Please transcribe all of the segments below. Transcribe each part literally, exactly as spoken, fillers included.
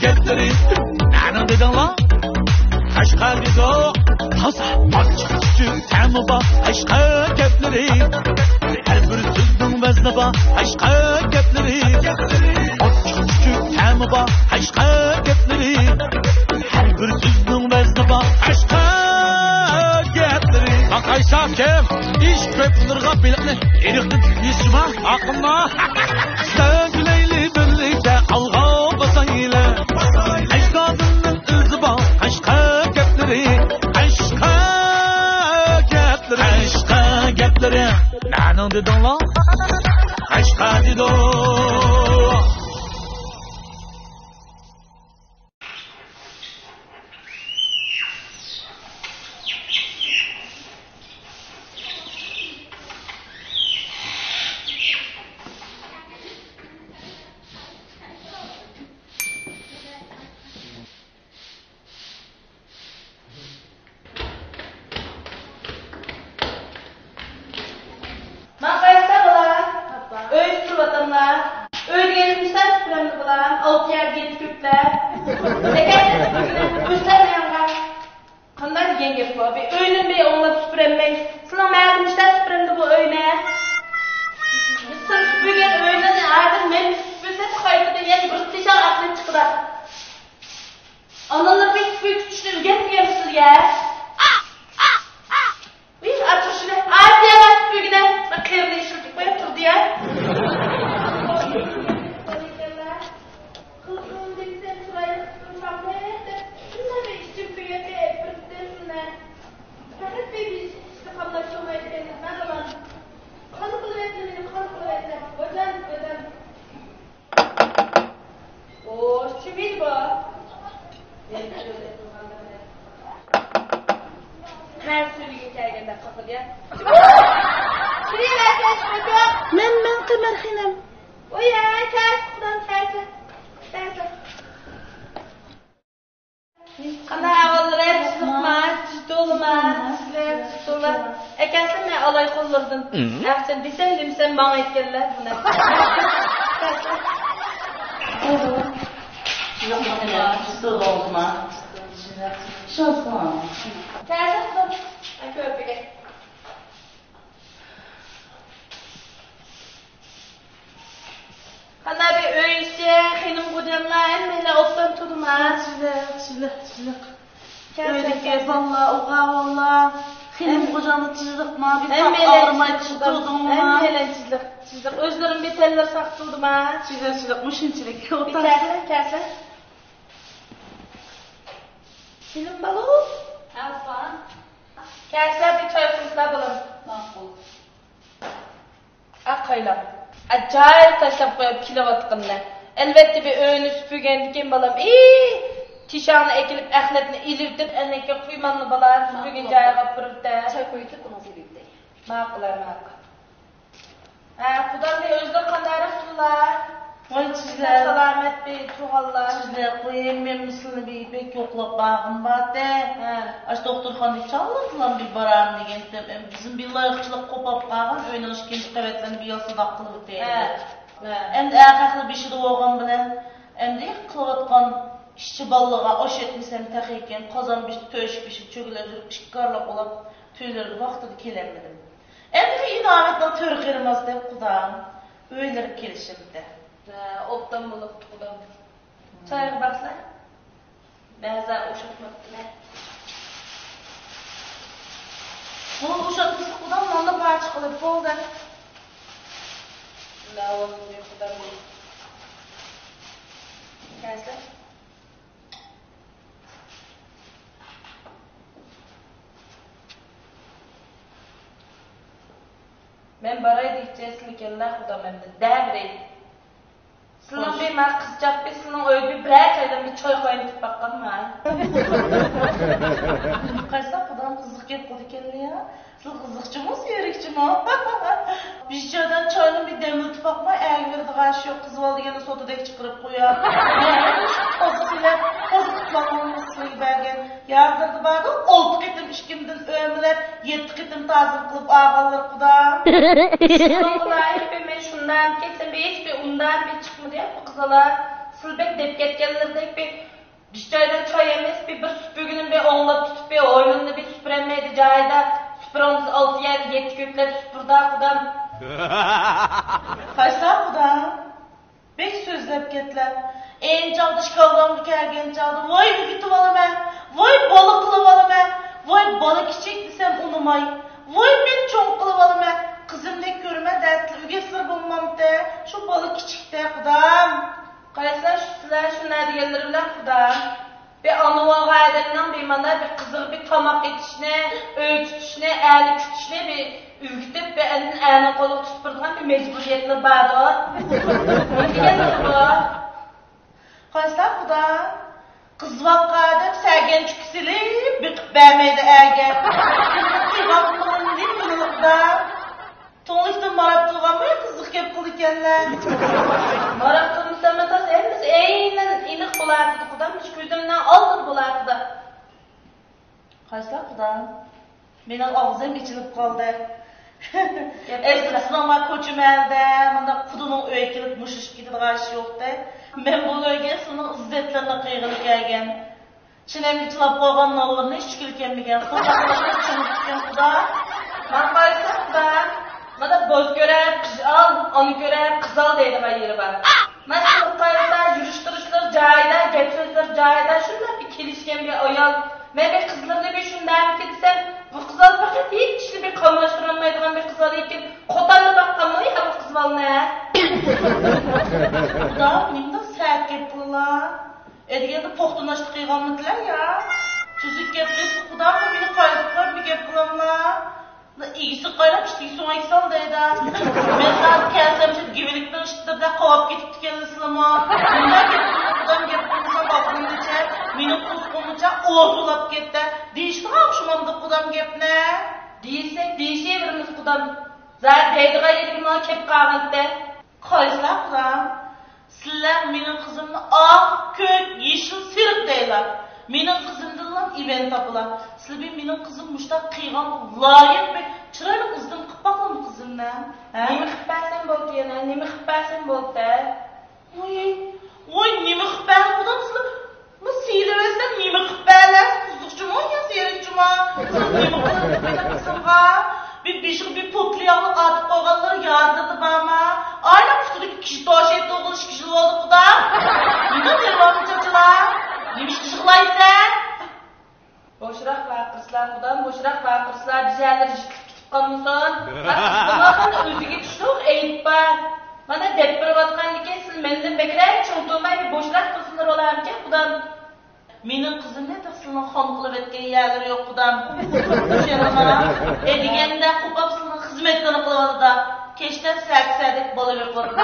گەپلىرى نەنىڭ دېدىڭلار؟ قەشقەر دېدۇق. تازا ئاچچىق، تۈتۈن تەمى بار قەشقەر گەپلىرى. ھەر بىر سۆزنىڭ ۋەزنى بار قەشقەر گەپلىرى. ئاچچىق، تۈتۈن تەمى بار قەشقەر گەپلىرى. ھەر بىر سۆزنىڭ ۋەزنى بار قەشقەر گەپلىرى. قايساق كىم؟ ئىش كۆپ قىلىدىغان بېلىقنى ئېرىقتىن تۇتۇپ يېسىما؟ ئاقىلما. سەن بىلەيلى بىرلىكتە ئالغا باسايلى. ئەجدادىمنىڭ ئىزى بار قەشقەر گەپلىرى. قەشقەر گەپلىرى. قەشقەر گەپلىرى. نەنىڭ دېدىڭلار؟ قەشقەر دېدۇق. ماڭغايسىلەر بالام. ئۆي سۈپۈرۈۋاتاملا. ئۆي دېگەن نېمە ئىشلار سۈپۈرەمدۇ بالام؟ ئالتە يەر، يەتتە كۆكلەر. ئەكەلسە سۈپۈرگىنى، ئۆزلەر ياڭغا. قانداق دېگەن گەپ بۇ؟ بىر ئۆينى بىر ئوڭلاپ سۈپۈرەلمەي. سېنىڭ مەلۇم ئىشلار سۈپۈرەمدۇ بۇ ئۆينى؟ سىز سۈپۈرگەن ئۆينى ھازىر مەن سۈپۈرسەم قايتىدىن يەنە بىر تېشاق ئەقلىپ چىقىدۇ. ئانىلىرى بىر سۈپۈرۈپ كۈتۈشنى ئۆگەتمىگەنمۇ سىزگە؟ ۋىي، ئاچۇرۇشنى ئاددىيلا سۈپۈرگىنە بىر قېرىنى ئىشلىتىپ قويۇپ تۇردى يا. قىلغىن دېسەم چىرايلىق سۈپۈرماقنى دەپ، شۇنداق بىر ئىچىم كۆيەتتى، بىردەمدىلا. پەقەت بىر ئىشنى قامداپ بولمايدىكەنمىز، ھە، بالام؟ قانداق قىلىۋەتتى مېنى، قانداق قىلىۋەتتى؟ ۋاجان، ۋاجان. ئۇ كىم ئىدى بۇ؟ مەن سۈرىگە كەلگەندە قاقىدى يا. مەن، مەن قەمەر خېنىم. ۋاي، كەلسە، خۇدام كەلسە. كەلسە. قانداق ئەھۋاللىرى؟ تۇزلۇقما؟ تۇزلۇقما؟ تۇزلۇق، تۇزلۇق. ئەكەلسەم مەن ئالاي قوللىرىدىن. ئەخچەن دېسەم دېمىسەم ماڭا ئېيتكەنلەر بۇنى. كەلسەم. كەلسەم. كۆرپىگە. قانداق بىر ئۆي ئىچى، خېنىم خوجاملار ھەممەيلەن ئوبدان تۇردىما؟ ياخشىلىق، ياخشىلىق، ياخشىلىق. ئۆيدىكى بالىلار، ئوغۇل-بالىلار، خېنىم خوجاملار تىنچلىقما؟ بىر تاپ ئاغرىماي تۇردۇڭما؟ ھەممەيلەن تىنچلىق، تىنچلىق. ئۆزلىرىمنىڭ بىر تەنلىرى ساق تۇردىما؟ ياخشىلىق، مۇشۇنچىلىك. ئولتۇرسىلەر. كەلسىلەر. سېلىم بالام. ھە، ئاپا. كەلسىلەر، بىر چاي قۇيسىلەر بالام. ماقۇل. ئاق قايلاق. ئاجايىپ تاشلاپ قويۇپ كېلىۋاتقىنىنى. ئەلۋەتتە، بىر ئۆينى سۈپۈرگەندىن كېيىن، بالام، ئى، تېشاڭنى ئەكېلىپ، ئەخلەتنى ئېلىۋېتىپ، ئەنەككە قۇيمامنى، بالا، سۈپۈرگەن جايىغا ئاپىرىۋېتە. چاي قويۇۋېتىپ، ئۇنىڭ ئىزىنى ئېلىۋېتەي. ماقۇل، ماقۇل. ھە، قۇدام بىر ئۆزلىرى قانداقراق تۇرلار؟ ۋاي، سىزلەر. سالامەت بىر تۇغانلار. سىزلەر قويۇڭ، مەن سىلىنى بىر بەك يوقلاپ بارغۇم بارتى. ھە. ئاشۇ دوختۇرخانىدىكى چاغلىقلا بىر بارايلى دېگەنتىم. ئەمدى بىزنىڭ بىر لايىقچىلىق قوپاپ قالغان، ئۆينىڭ ئىككىنچى قەۋەتلىرىنى بىر ياسىداق قىلىۋېتەيلى. ھە. ھە. ئەمدى ئەر خەقلەر بېشىدا بولغان بىلەن، ئەمدى قىلىۋاتقان ئىشچى بالىلىرىغا ئوش يەتمىسەم تېخىكىن، قازان بېشىدا تۆشۈك بېشىدا چۆگىلەپ يۈرۈپ، ئىشكارلىق بولاپ، تۈنلىرىدە ۋاقتىدا كېلەلمىدىم. ئەمدى ئىناۋەتنىڭ تۆرى قېرىماس دەپ قۇدام ئۆيلىرىگە كېلىشىمدە. ھە، ئوبدان بولۇپتۇ قۇدام. چايغا بارسىلەر. بەزى ئوشاتماپتىمەن. بۇ ئوشاتمىسا قۇدام ناننى پارچە قىلىپ بولدى. مەۋۇلۇم قۇدام. كەلسە. مەن باراي دېگۈچە سىلىكەنلەر خۇدام ئەمدى دەۋرى. سىلىنىڭ بىر مانا قىزچاق بىر سىلىنىڭ ئۆيىگە بىرەر چايدىن بىر چاي قاينىتىپ باققانما؟ قارىسا خۇدام قىزىق گەپ قىلىدىكەنلا يا. سىز قىزىقچىمۇ، سېرىكچىمۇ؟ بىچارە چاينى بىر دەملىتىپ باقماي، ئەگىۋېرىدىغان ئىش يوق، قىزىۋال دېگەننى سوتىدەك چىقىرىپ قويار. قوزا سېلىپ، قوزا قىلىپ باقمىسىلىگە بەرگەن. ياردىردا بارغۇ، ئالتە قېتىم ئىچكىمدىن ئۆمىلەپ، يەتتە قېتىم تازىلىق قىلىپ ئالغانلىرى قۇدا. شۇنىڭ بىلەن ھېلىقى مەن شۇنداق كەتسەم، ھېچبىر ئۇنداق بىر چىقمىدى بۇ قىزالار. سىلى بەك دەپ كەتكەنلىرىدەك بىر بىر چايدا چاي ئەمەس، بىر، بىر سۈپۈرگىنىمۇ بىر ئوڭلاپ تۇتۇپ، بىر ھويلىنى بىر سۈپۈرەلمەيدۇ جايىدا. سۈپۈرۈڭ بىز ئالتە يەردە يەتتە كۆكلەپ سۈپۈردى قۇدام. قايسا قۇدام؟ بەك سۆزلەپ كەتلە. ئەينى چاغدا ئىككى ئالغانغا كەلگەن چاغدا، ۋاي ئۆگىتىۋالىمەن، ۋاي بالا قىلىۋالىمەن، ۋاي بالا كىچىك دېسەم ئۇنىماي، ۋاي مەن چوڭ قىلىۋالىمەن، قىزىمدەك كۆرىمەن دەتتىلا ئۆگەتسىلە بولمامتى؟ شۇ بالا كىچىكتە قۇدام. قايسىلار شۇ سىلەر شۇنداق دېگەنلىرى بىلەن قۇدا. بىر ئانا بولغان ئادەمنىڭ بىر مانا بىر قىزىغا بىر تاماق ئېتىشنى، ئۆي تۇتۇشنى، ئەرنى كۈتۈشنى بىر ئۆگىتىپ، بىر ئاندىن ئەرنىڭ قولىغا تۇتۇپ بېرىدىغان بىر مەجبۇرىيەتلىرى باردۇ. نېمە دېگەنلىرى بۇ؟ قايسىلار قۇدا؟ قىز باققان ئادەم سەگەن چۈكى سېلىپ بېقىپ بەرمەيدۇ ئەرگە. قىلغان قىلغىنىنى بىلىدۇ قۇدا. تۇڭلۇقتىن ماراپ تۇرغانمۇ قىزىق گەپ قىلىدىكەنلەر. ماراپ تۇرمىساممۇ تاس ھەممىسى ئەينەن ئېنىق بولاتىدۇ، قۇدام، مۇشۇ كۆزۈمنىڭ ئالدىدا بولاتىدۇ. قايسىلار قۇدام؟ مېنىڭ ئاغزىم ئېچىلىپ قالدى. ئەسلى سىلەرمۇ كوچا مەھەللىدە مۇنداق قۇدىنىڭ ئۆيىگە كېلىپ مۇشتلىشىپ كېتىدىغان ئىش يوقتى. مەن بۇ ئۆيگە سىلىنىڭ ئىززەتلىرىنى قىلغىلى كەلگەن. چىنەمگە چىلاپ قويغان نانلىرىنى ئىچكىلى كەلمىگەن، قورساقلىرىنى چىڭىتىپ كەتكەن خۇدا. ماڭا قارىسا خۇدا، مانا بوز كۆرەر قىش ئال، ئانا كۆرەر قىز ئال دەيدىغان يېرى بار. مانا سىلىغا قارىسا يۈرۈش تۇرۇشلىرى جايىدا، گەپ سۆزلىرى جايىدا، شۇنداق بىر كېلىشكەن بىر ئايال. مەن بىر قىزلىرىنى بىر شۇنداقمىكىن دېسەم، بۇ قىز ئال پەقەت ھېچ ئىشنى بىر قاملاشتۇرالمايدىغان بىر قىز ئال ئىكەن، قوتاندا باققانمۇ يا بۇ قىز بالىنى؟ خۇدا، نېمىنداق سەت گەپ قىلىلا؟ ئەدىگەندە پوختىناشتا قىلغانمىدىلەر يا؟ تۈزۈك گەپ قىلسا، خۇدام مېنى قايتۇرۇپ قويۇپ بىر گەپ قىلاملا؟ ئىگىسىگە قاراپ، ئىشتىگە سۆڭەك سال دەيدۇ. مەن ھازىر كەلسەم، شۇ گىۋىلىكنىڭ ئىشتىدا بىلەن قاۋاپ كېتىپتىكەنلا سىلىمۇ. مۇنداق گەپ قىلىپ، خۇدام گەپ قىلمىسا، باغرىمنىچە، مېنىڭ قورسىقىمنىچە ئوزۇلاپ كەتتى. دېيىشىدىغان ئوخشىمامدۇ خۇدام گەپنى؟ دېيىشسەك، دېيىشىۋېرىمىز خۇدام. زادى دەيدىغان يېرىگە ماڭا كەپ قالغانتى. قايسىلار قۇدام؟ سىلەر مېنىڭ قىزىمنى ئاق، كۆك، يېشىل، سېرىق دەيلا. مېنىڭ قىزىمدىنلا ئىمەن تاپىلا. سىلى بىر مېنىڭ قىزىم مۇشتاق قىلغان لايىق بىر چىرايلىق ئىزدىن قىلىپ باقىڭمۇ قىزىمنى؟ ھە؟ نېمە قىلىپ بەرسەم بولدى يەنە؟ نېمە قىلىپ بەرسەم بولدى؟ ۋوي، ۋوي، نېمە قىلىپ بەرسەم قۇدام سىلى؟ مۇ سىيلىۋەتسەم نېمە قىلىپ بەرلەس؟ قىزىقچىمۇ يا سېرىقچىمۇ؟ سىز نېمە قىلىپ قىزىمغا؟ بىر بېشىغا بىر پوتلا ياغلىق ئارتىپ قويغانلىرى يادىدا بارما؟ ئاينىڭ پۇتىدىكى كىشى توشى توغۇلۇش كىشى بولدى قۇدا. نېمە دەۋامى چاچىلا؟ نېمە ئىش يىغلايسەن؟ بوشراق ۋارقىرىسىلا قۇدام، بوشراق ۋارقىرىسىلا، بىر يەرلىرى يىتىلىپ كېتىپ قالمىسۇن. بۇنىڭغا ئۆزىگە چۈشلۈك ئەيىب بار. مانا دەپ بېرىۋاتقاندىكىن سىز مەندىن بەكرەك چوڭ تۇرماي بىر بوشراق قىلسىلىرى بولارمىكىن قۇدام. مېنىڭ قىزىمنى تېخى سىلىنىڭ خان قىلىۋەتكەن يەرلىرى يوق قۇدام. چۈشەندىڭما؟ ئەدىگەندە قوپاپ سىلىنىڭ خىزمەتلىرىنى قىلىۋاتىدۇ. كەچتە سەكسەدەك بالا بېقىۋاتىدۇ.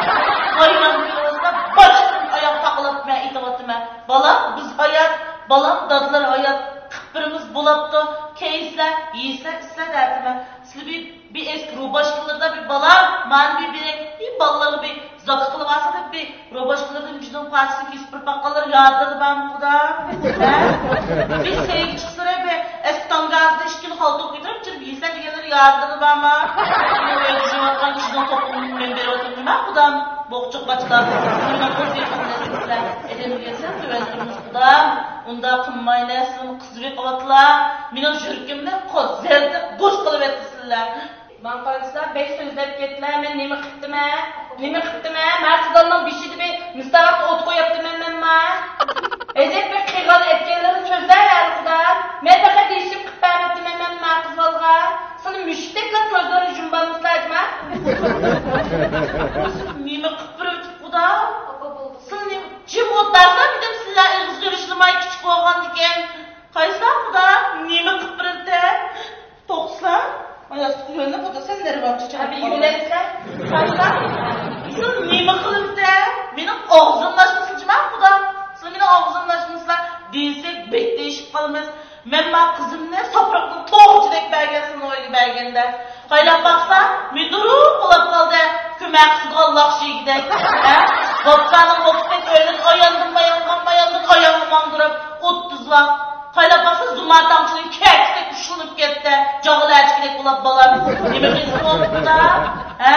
بايرام كۈنى بولسا باجىقىدىن ئاياغ تاقىلاپ مەن ئېتىۋاتىمەن. بالام بىز ھايات، بالام دادىلار ھايات، قىپپىرىمىز بولاپتۇ. كەيسىلەر، يېسىلەر، ئىچسىلەر دەۋاتىمەن. سىلى بىر بىر ئەسكى روباشكىلىرىدا بىر بالام، مانا بىر بىرەك، بىر بالىلارغا بىر زاكا قىلىۋالسا دەپ بىر روباشكىلىرىدىن بىزنىڭ پارچىسىنى كېسىپ بېرىپ باققانلار يادىدا بارمۇ خۇدا؟ ھە؟ بىر سەيگە چىقسىلا بىر ئەسكى تاڭگازدا ئىككىنى خالتىغا كۆتۈرۈپ چىرىپ يېسىلەر دېگەنلەر يادىدا بارمۇ؟ ئۆيدە يۈرۈۋاتقان كىشىنىڭ توقۇمىنى مەن بېرىۋاتىمەن نېمە خۇدام؟ بوغچىق باچىلار، سىلەر ئادەم دېگەنسىلەر تۆۋەن تۇرىمىز خۇدام. ئۇنداق قىلمايلى، سىلىنى قىز بېقىۋاتىلا. مېنىڭ يۈرىكىمنى قو-، زەردە گوش قىلىۋەتتى سىلەر. ماڭا قارىسىلا، بەك سۆزلەپ كەتمە، مەن نېمە قىپتىمەن؟ نېمە قىپتىمەن؟ مەن سىزلارنىڭ بېشىدا بىر مىستاققا ئوت قويۇپتىمەنمۇ؟ ھەيدەپ بىر قىلغان ئەتكەنلىرىنى سۆزلەۋەر خۇدا. مەن پەقەت ھېچنېمە قىپ بەرمەپتىمەنمۇ قىز بالىغا؟ سىلى مۇشتەكلا كۆزلىرىنى يۇمۇۋالمىسىلا ئەجما. نېمە قىپ بېرىۋېتىپ خۇدا؟ سىلى نېمە جىم ئولتۇرسام دېدىم، سىلەر ئېغىز سۈرۈشلىماي كىچىك بولغاندىكىن. قايسىلار خۇدا؟ نېمە قىپ بېرىۋېتىپ؟ توختىسا، ياستۇققا يۆلىنىپ ئولتۇرسا، نېرۋام چېچىلىپ قالىدۇ. يۆلەيسىلەر. قايسا؟ سىز نېمە قىلىۋېتە؟ مېنىڭ ئاغزىمنى ئاچمىسىلا جىما، خۇدا. سىز مېنىڭ ئاغزىمنى ئاچمىسىلا، دېسەك بەك دېيىشىپ قالىمىز. مەن ما قىزىمنى ساپراقنىڭ توغىچىدەك بەرگەن سىلىنىڭ ئۆيىگە بەرگەندە. قايلاپ باقسا، مىدۇرۇپ بولاپ قالدى. كۆمەك قىسىدىغان لاخشى يېگۈدەك. ھە؟ ۋاپسانىڭ ۋاقتىدەك ئۆيدىن ئاياندىن مايانغا، ماياندىن ئايانغا ماڭدۇرۇپ، ئوتتۇز ۋاق. قايلاپ باقسا، زۇما تاڭچىنىڭ كەكىسىدەك ئۇششۇلىنىپ كەتتى. جاغىلى ئەچكىدەك بولاپ بالام. نېمە قىلسا بولدى بۇندا؟ ھە؟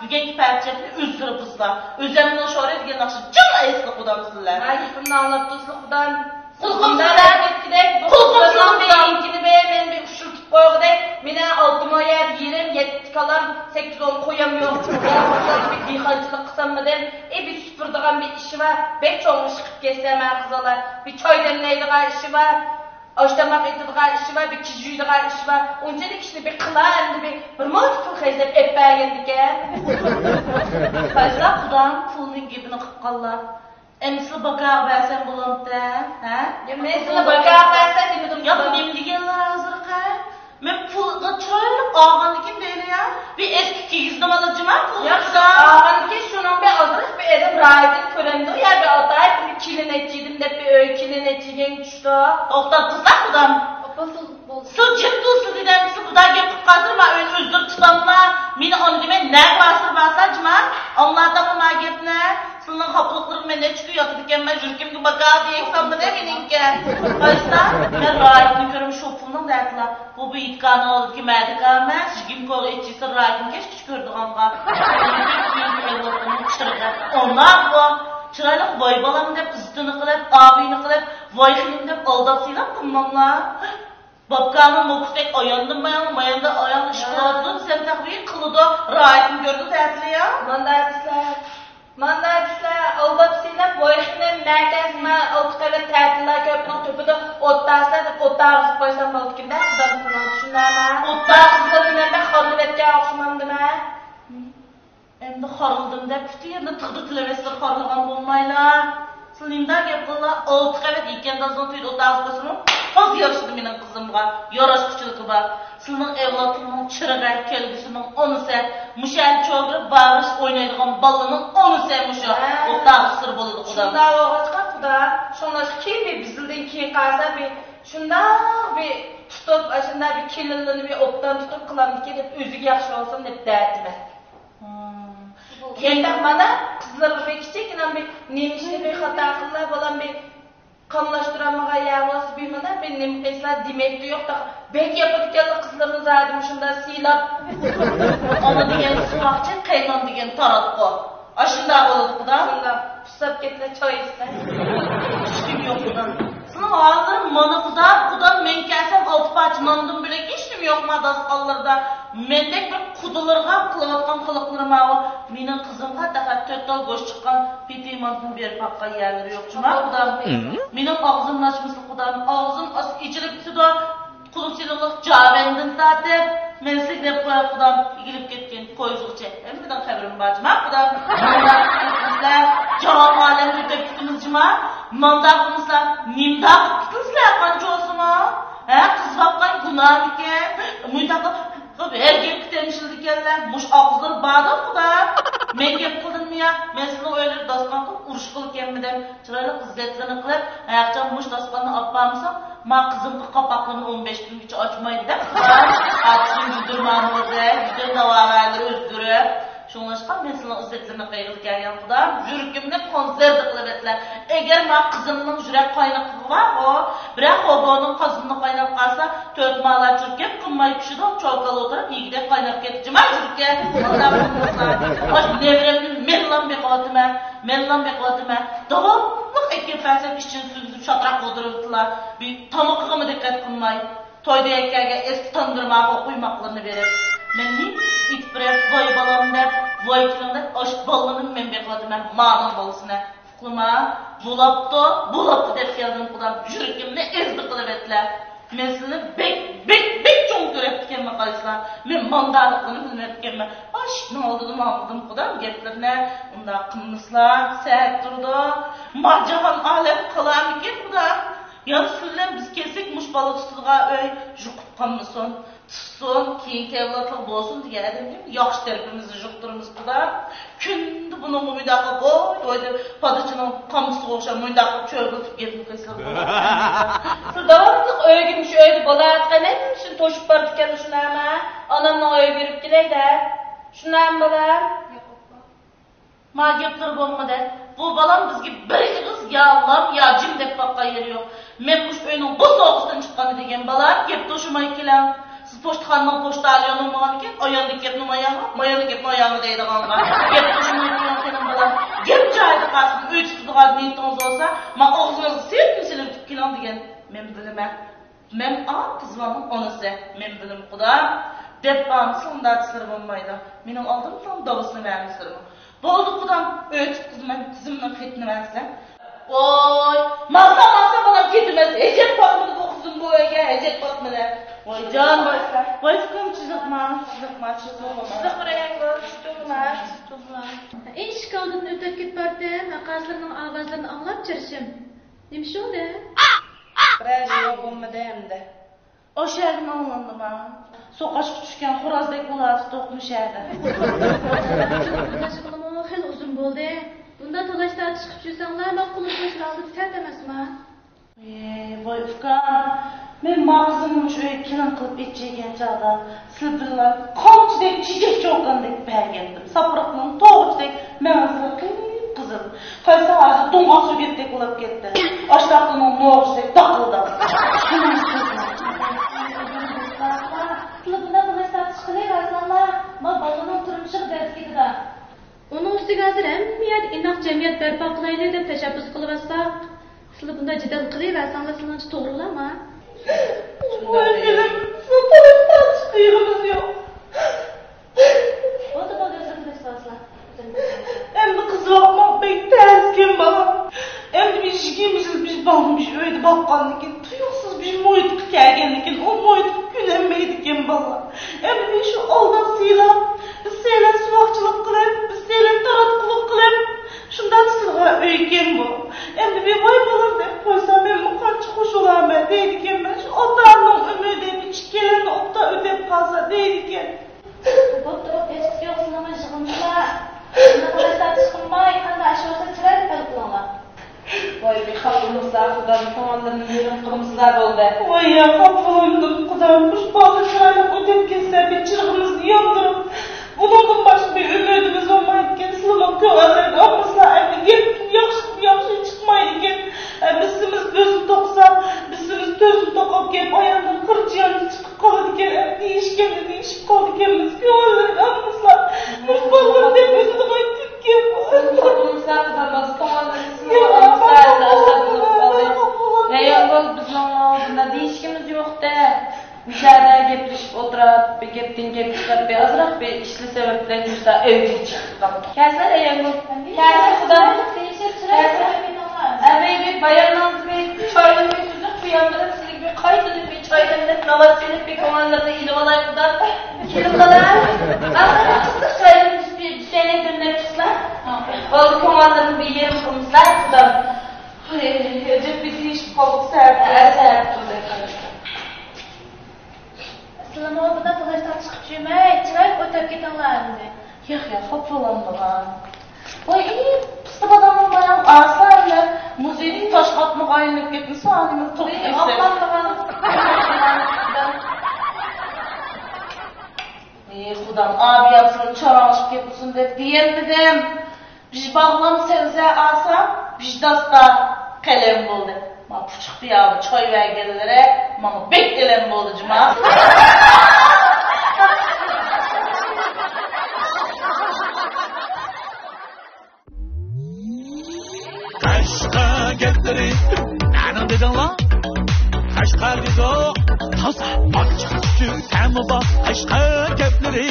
بۈگۈنكى پەرچەكنى ئۆزلىرى بۇزلا. ئۆزەمنىڭ شورى دېگەن ناخشا جىڭ ئېيتسىلا قۇدام سىلەر. ھاي، بۇنى ئاڭلاپ تۇرسىلا قۇدام. قۇلىقىم سىلەر ئېيتكىدەك، بۇ قۇلىقىم قىزلارنىڭ سىلەر. بىر ئىنكىنى بەر، مەن بىر ئۇششۇلتۇپ قويغۇدەك. مېنىڭ ئالتە مو يەردە يېرىم، يەتتە كالام، سەككىز ئون قويام يوق. بىر دېھقانچىلىق قىلساممۇ دەم، ئى، بىر سۈپۈرىدىغان بىر ئىشى بار. بەك چوڭ ئىش قىلىپ كەتسە، مانا قىزلار، بىر چاي دەملەيدىغان ئىشى بار. ئاشتاماق ئېتىدىغان ئىشى بار، بىر كىشى يۇيىدىغان ئىشى بار. ئۇنچىلىك ئىشنى بىر قىلا ئەمدى بىر، بىر مۇنچە پۇل خەجلەپ ئېلىپ بەرگەندىكەن. قايسا قۇدام پۇلنىڭ گېپىنى قىلىپ قاللا. ئەمدى سىلى باكاغا بەرسەم بولامتى، ھە؟ يا، مەن سىلى باكاغا بەرسەم دېمىدىم يا، قۇدام. نېمە دېگەنلەر ھازىرقى؟ مەن پۇلغا چىرايلىق ئالغاندىكىن دەيلى يا. بىر ئەسكى كىيگۈزدۈم ئانا جۇما پۇل يا، قۇدام. ئالغاندىكىن شۇنىڭ بىر ئازراق بىر ئادەم رايىتىنى كۆرەمدۇ يا، بىر ئاتايىپ بىر كېلىن ئەچىدىم دەپ بىر ئۆي كېلىن ئەچىگەن چۈشتۇ. توختاپ تۇرسا قۇدام. ئاپا، سىز بولسا. سىز جىم تۇرسىز دېدىم، سىز بۇدا گەپ قىلىپ قالسىلا، مەن ئۆينى ئۆزگىرىپ تۇتاملا. مېنى ئانا دېمەي، نەگە بارسىلا بارسا جۇما. ئاڭلاتاملا ما گەپنى. سىلىنىڭ خاپىلىقلىرىغا مەن نەچچە كۈن ياتىدىكەنمەن، يۈرىكىمگە باكا دېيىپسەنمۇ دە مېنىڭكى. قايسا؟ مەن رايىتنى كۆرۈپ شۇ پۇلنىڭ دەتلا. بۇ، بۇ يىتكانىڭ ئالدىدىكى مەدىكا ئەمەس، يىگىرمە كوغا ئېچىسى رايىتنى كەچكىچە كۆرىدىغانغا. ئانا بۇ، چىرايلىق ۋاي بالام دەپ ئىززىتىنى قىلىپ، ئابىيىنى قىلىپ، ۋاي خېنىم دەپ ئالداپ سىيلاپ قىلماڭلار. بابكانىڭ موكۇتەك ئاياندىن مايان، ماياندا ئايان ئىش قىلىۋاتىدۇ، سەن تەخمىن قىلىدۇ، رايىتنى كۆردى تەتىلى يا. مانداق دېسىلە، مانداق دېسىلە، ئالداپ سىيلاپ، ۋاي خېنىم، مەكەس، ما ئالتە قەۋەت تەتىللا كۆپنىڭ تۈپىدە ئوتتاسىلە دەپ ئوتتاغا سىپ قويسام بولىدىكەن-دە، قۇدام سىلىنىڭ چۈشىنەمە. ئوتتاغا سىلىنى مەن بەك خارلىۋەتكەن ئوخشىمامدىمەن؟ ئەمدى خارلىدىم دەپ پۈتۈن يەرنى تىغدا تىلىۋەتسە خارلىغان بولمايلا. سىلى نېمىدەپ گەپ قىلىلا؟ ئالتە قەۋەت يېكەندازنىڭ تۈۋىدە ئوتتاغا سىپ قويسىمۇ تاز يارىشىدۇ مېنىڭ قىزىمغا. ياراشقۇچىلىقى بار. سىلىنىڭ ئەۋلادلىرىنىڭ چىرىغى، كەلگۈسىنىڭ ئونىسى. مۇشۇ يەرنى چوغۇرۇپ باغرىش ئوينايدىغان بالىنىڭ ئونىسى مۇشۇ. ھە. ئوتتاغا سىر بولىدۇ قۇدا. شۇنداق بولغاچقا قۇدا، شۇڭلاشقا كېيىن بىر بىزىلدىن كېيىن قالسا بىر شۇنداق بىر تۇتۇپ، ئاشۇنداق بىر كېلىنلىرىنى بىر ئوبدان تۇتۇپ قىلامدىكىن دەپ ئۆزىگە ياخشى بولسۇن دەپ دەتىمەن. ھىم. يەنە مانا قىزلىرىغا بىر كىچىككىنە بىر نېمە ئىشنى بىر خاتا قىللا، بالام بىر قاملاشتۇرالمىغان يەر بولسا، بىر مانا بىر نېمە قىلسا دېمەكتە يوق. بەك ياپىدىكەنلا قىزلىرىنى زادى مۇشۇنداق سىيلاپ. ئانا دېگەن سۇۋاقچى، قەينان دېگەن تاراتقۇ. ئاشۇنداق بولىدۇ قۇدا. شۇنداق پۇسساپ كەتسە چاي ئىچسە. ئىچكۈم يوق قۇدام. سىلىڭ ھاللىرىڭ مانا قۇدا، قۇدام مەن كەلسەم ئالتە پارچە ناندىن بۆلەك ھېچنېمە يوقما داستىخانلىرىدا. مەندەك بىر قۇدىلىرىغا قىلىۋاتقان قىلىقلىرى ماۋۇ. مېنىڭ قىزىمغا پەقەت تۆت تال گۆش چىققان پېتى مانتىنى بېرىپ باققان يەرلىرى يوق جۇما قۇدام. مېنىڭ ئاغزىمنى ئاچمىسا قۇدام، ئاغزىم ئاز ئېچىلىپ كېتىدۇ. قۇلۇپ سېلىڭلىق جاۋەندىن تارتىپ، مەن سىزگە دەپ قوياي قۇدام، ئېگىلىپ كەتكەن قوي زۇغىچە ھەممىدىن خەۋىرىم بار جۇما قۇدام. مانداق قىلىپ بىزلەر جاھان ئالەمدە ئۆتۈپ كېتىمىز جۇما. مانداق قىلمىسىلار نېمىنداق قىلىپ كېتىسىلەر قانچە بولسىمۇ؟ ھە، قىز باققان گۇناھمىكىن؟ مۇنداق قىلىپ ھەر گەپكە تەمشىلىدىكەنلەر. مۇشۇ ئاغزىلىرى باردۇ قۇدا. مەن گەپ قىلدىممۇ يا؟ مەن سىلىنىڭ ئۆيلىرىدە داستىخان قىلىپ ئۇرۇش قىلىپ كەلمىدىم. چىرايلىق ئىززەتلىرىنى قىلىپ، ھەرقاچان مۇشۇ داستىخاننى ئاپارمىساڭ، ما قىزىمغا قاپاقلىرىنى ئون بەش كۈنگىچە ئاچمايدۇ دەپ قىلغان. ئاتىسىنى بىلدۈرمەمۇ دەپ، پۈتۈن داۋاگەرلىرى ئۆزگىرىپ. شۇڭلاشقا مەن سىلىنىڭ ئىززەتلىرىنى قىلغىلى كەلگەن قۇدا، يۈرىكىمنى قونسېرۋا قىلىۋەتلە. ئەگەر ما قىزىمنىڭ يۈرەك قاينىقىقى بارغۇ، بىرەر خوبونىڭ قازىنىنى قايناپ قالسا، تۆت مالا چۈركەپ قىلماي پىشىدۇ، چوكان ئولتۇرۇپ يېگۈدەك قايناپ كېتىدۇ. جىما يۈرىكى. مانا بۇ قىزلار. ئاشۇ نەۋرەمنى مەنلام بېقىۋاتىمەن. مەنلام بېقىۋاتىمەن. داۋاملىق ئەكەپ بەرسەم ئىچىنى سۈزۈپ شاتراق ئولتۇرۇۋېتىدىلا. بىر تامىقىغىمۇ دىققەت قىلماي. تويدا يەككەگە ئېسكى تاندۇر ماخۇ قۇيماقلىرىنى بېرىپ، مەن نېمە ئىش ئېيتىپ بېرىپ، ۋاي بالام دەپ، ۋاي كېلىڭ دەپ، ئاشۇ بالىنى مەن بېقىۋاتىمەن، مانىڭ بالىسىنى. ئۇقلىما، بولاپتۇ، بولاپتۇ دەپ كەلدىم قۇدام، يۈرىكىمنى ئېزدى قىلىۋەتلە. مەن سىلىنى بەك، بەك، بەك چوڭ كۆرەپتىكەنمەن قايسىلار. مەن مانداقلىقىنى بىلمەپتىكەنمەن. ئاشۇنىڭ ئالدىدا ماڭدىم قۇدام گەپلىرىنى. ئۇنداق قىلمىسىلا، سەت تۇرىدۇ. ما جاھان ئالەم قالارمىكىن قۇدام؟ يا سىلەر بىز كەلسەك مۇشۇ بالا تۇتىدىغان ئۆي يۇقۇپ قالمىسۇن، تۇتسۇن، كېيىنكى ئەۋلادلار بولسۇن دېگەن ئادەمگە ياخشى تەرىپىمىزنى يۇقتۇرىمىز خۇدا. كۈندە بۇنىڭغا مۇنداق قىلىپ، ۋوي، ۋوي دەپ، پادىچىنىڭ قامچىسىغا ئوخشاپ مۇنداق قىلىپ چۆرگۈلىتىپ گەپنى قىلسىلا بولىدۇ. سىز داۋاملىق ئۆيگە، مۇشۇ ئۆيدە بولۇۋاتقان ھەممە ئىشنى توشۇپ بارىدىكەن، شۇنداقمۇ؟ ئانامنىڭ ئۆيىگە بېرىپ كېلەي دە. شۇنداقمۇ بالام؟ ما گەپلىرى بولمىدى. بۇ بالام بىزگە بىر ئېغىز يا لام، يا جىم دەپ باققان يېرى يوق. مەن مۇشۇ ئۆينىڭ بوسۇغىسىدىن چىققان دېگەن بالام، گەپ توشۇماي كېلىڭ. سىز پوچتىخانىنىڭ پوچتاليونى ماڭىدىكەن، ئايالدىكى گەپنى مايانغا، ماياندىكى گەپنى ئايالغا دەيدىغانغا. گەپ قوشماي تۇرۇڭ، قېنىم بالام. گەپ جايىدا قالسۇن، ئۆي تۇتىدىغان نىيىتىڭىز بولسا، مانا ئاغزىڭىزغا سېرىكنى سېلىۋېتىپ كېلىڭ دېگەن. مەن بىلىمەن. مەن ئا قىزلارنىڭ ئانىسى، مەن بىلىم قۇدا. دەپ بارمىسا ئۇنداق ئىشلار بولمايدۇ. مېنىڭ ئالدىمدا داۋىسىنى بەرمىسىلىمۇ. بولدى قۇدام، ئۆي تۇتقۇزىمەن، قىزىمنىڭ خېتىنى بەرسە. ۋاي، ماڭسا، ماڭسا بالام كېتىمەن. ھەجەت پاتمىدى بۇ قىزىم بۇ ئۆيگە، ھەجەت پاتمىدى. ۋاي جان، ۋاي، ۋاي ئۇكام، چىزىقما، چىزىقما، چىزىقما. چىزىق بىر ئاياق بار، چىزىقما، چىزىقما. ئىشىك ئالدىدىن ئۆتۈپ كېتىپ بارتىم، قازلىرىنىڭ ئاۋازلىرىنى ئاڭلاپ چىرىشىم. نېمە شۇندى؟ بىرەر يول بولمىدى ئەمدى. ئاشۇ يەردىن ئاڭلاندىما؟ سوقاشقا چۈشكەن خورازدەك بولاتتۇق مۇشۇ يەردە. تالاشقىلىمۇ خېلى ئۇزۇن بولدى. بۇنداق تالاش تارتىش قىلىپ يۈرسەڭلار، مەن قۇلۇپ قويۇشنىڭ ئالدىدا سەت ئەمەسما؟ ئى، ۋاي ئۇكام، مەن ما قىزىمنى مۇشۇ ئۆيگە كېلىن قىلىپ ئېچىگەن چاغدا، سىلەر بىلەن قامچىدەك، چېچەك چوكاندەك بەرگەنتىم. ساپرىقنىڭ توغۇچىدەك مېڭىسى قىپقىزىل. قايسى ھازىر دوڭغاق سۆگەتتەك بولۇپ كەتتى. ئاشتاقنىڭ نوغۇچىدەك داقىلداپ. سىلەر بۇنداق بىلەش تارتىش قىلىۋەرسەڭلار، ما بالىنىڭ تۇرمۇشىغا دەرد كېتىدۇ. ئۇنىڭ ئۈستىگە ھازىر ھەممە يەردە ئىناق جەمئىيەت بەرپا قىلايلى دەپ تەشەببۇس قىلىۋاتساق، سىلەر بۇنداق جېدەل قىلىۋەرسەڭلار سىلىڭچە توغرىلارما؟ ۋاي بىلىم، سىلەر تالاش تارتىش قىلغىنىمىز يوق. بولدى، بولدى، ئۆزۈڭلار تىنچلىۋالسىلا. ئەمدى قىزىۋاتماق بەك تەسكەن بالام. ئەمدى بىز يىگىرمە يىل بىز بالىنى بىر ئۆيدە باققاندىن كېيىن، تۇيۇقسىز بىر مۇھىتقا كەلگەندىن كېيىن، ئۇ مۇھىتقا كۆنەلمەيدىكەن بالىلار. ئەمدى بىز شۇ ئالدىن سىيلاپ، بىز سەيلەپ سۇۋاقچىلىق قىلىپ، بىز سەيلەپ تاراتقۇلۇق قىلىپ، شۇنداق تۇتۇلغان ئۆيكەن بۇ. ئەمدى بىر ۋاي بالام دەپ قويسا، مەنمۇ قانچە خۇش بولارمەن دەيدىكەنمەن. شۇ ئاتا-ئانىنىڭ ئۈمىدى بىر ئىككىيلەننى ئوبدان ئۆتەپ قالسا دەيدىكەن. بولۇپ تۇرۇپ ھېچقىسى يوق سىلىڭلار يىغىلمىسىلا. شۇنداق قىلىش تارتىش قىلماي، قانداق ئىش بولسا چىرايلىق ھەل قىلىڭلار. ۋاي، بىر خاپا بولمىسىلا، خۇدام كۆڭۈللىرىنى يېرىم قىلمىسىلا بولدى. ۋاي يا، خاپا بولۇمدۇم خۇدام، مۇشۇ بالىلار چىرايلىق ئۆتۈپ كەتسە، بىر چىرىغىمىزنى ياندۇرۇپ، بۇنىڭدىن باشقا بىر ئۈمىدىمىز بولمايدىكەن. سىلىمۇ كۆڭۈللىرىنى ئالمىسىلا، ئەمدى گەپتىن ياخشى، ياخشى چىقمايدىكەن. ئە، بىسىمىز بۆسۈن توقسا، بىسىمىز تۆسۈن توقۇپ گەپ ئاياندىن قىرچىيان قالىدىكەن، دېيىشكەندە دېيىشىپ قالىدىكەنمىز. كۆڭۈللىرىنى ئالمىسىلا، مۇشۇ بالىلار دەپ ئۆزىنى قايتىپ كەپ. ھەي، ئوغۇل، بىزنىڭ ئالدىدا دېيىشكىمىز يوق-دە. مۇشۇ يەردە گەپلىشىپ ئولتۇراپ، بىر گەپتىن گەپ چىقىرىپ، بىر ئازراق بىر ئىشلار سەۋەبلىك مۇشۇنداق ئۆيدىن چىقىپ قاپتۇ. كەلسە، ئەيەڭگۈل. كەلسە، خۇدا. كەلسە. ئەمەي، بىر باياننىڭ بىر چاينى سۈزۈپ قويامدىم، سىزگە بىر قايتىدىن بىر چاي دەملەپ، ناۋات سېلىپ، بىر كۆڭۈللىرىنى ئېلىۋالاي، خۇدا. كېلىڭلار. ئاخىرى قىزىق چايدىن بىر، بىر چاينى دەملەپ چىقسىلا. بولدى، كۆڭۈللىرىنى بىر يېرىم قىلمىسىلا، خۇدا. ئەجەب بىر دېيىشىپ قالدۇق، سەھەر. ھە، سەھەر قىلدى. سىلىمۇ بۇنداق تالاش تارتىش قىلىپ يۈرمەي، چىرايلىق ئۆتۈپ كېتىڭلار ئەمدى. ياق، ياق، خاپا بولامدىغان. ۋاي، ئى، پىستە بادامنىڭ بايام ئاسانلىق. مۇزېيدىن تاش قاتمىغا ئايلىنىپ كەتمىسە، ئانىمىز توپ ئەي، ئېسىپ. ئاپام بىغان. ئى، خۇدام، ئابىيام سىلىنى چاراڭلىشىپ كەتمىسۇن دەپ دېيەلمىدىم. بىژ باغلام سەۋزە ئاسا، بىژ داستا قەلەم بولدى. ما پۇچۇق پىيالە چاي بەرگەنلىرى ماڭا بەك ئەلەم بولدى، جۇما. قەشقەر گەپلىرى، نەنىڭ دېدىڭلار؟ قەشقەر دېدۇق، تازا ئاچچىق چۈچۈك تەمى بار قەشقەر گەپلىرى.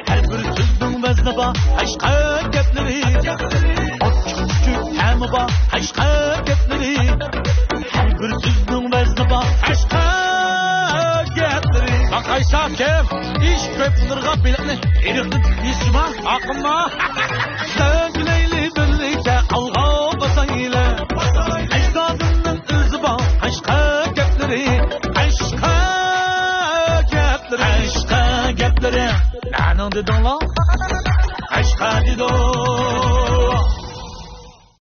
ھەر بىر سۆزنىڭ ۋەزنى بار قەشقەر گەپلىرى. ئاچچىق چۈچۈك تەمى بار قەشقەر گەپلىرى. ھەر بىر سۆزنىڭ ۋەزنى بار قەشقەر گەپلىرى. باقايسا كىم ئىش كۆپ نۇرغا بېلىقنى ئېرىقنى يېسىما ئاقما. سۆزلەيلى بىرلىكتە ئالغا باسايلى. ئەجدادىمنىڭ ئىزى بار قەشقەر گەپلىرى. قەشقەر گەپلىرى. قەشقەر گەپلىرى. نەنىڭ دېدىڭلار؟ قەشقەر دېدۇق.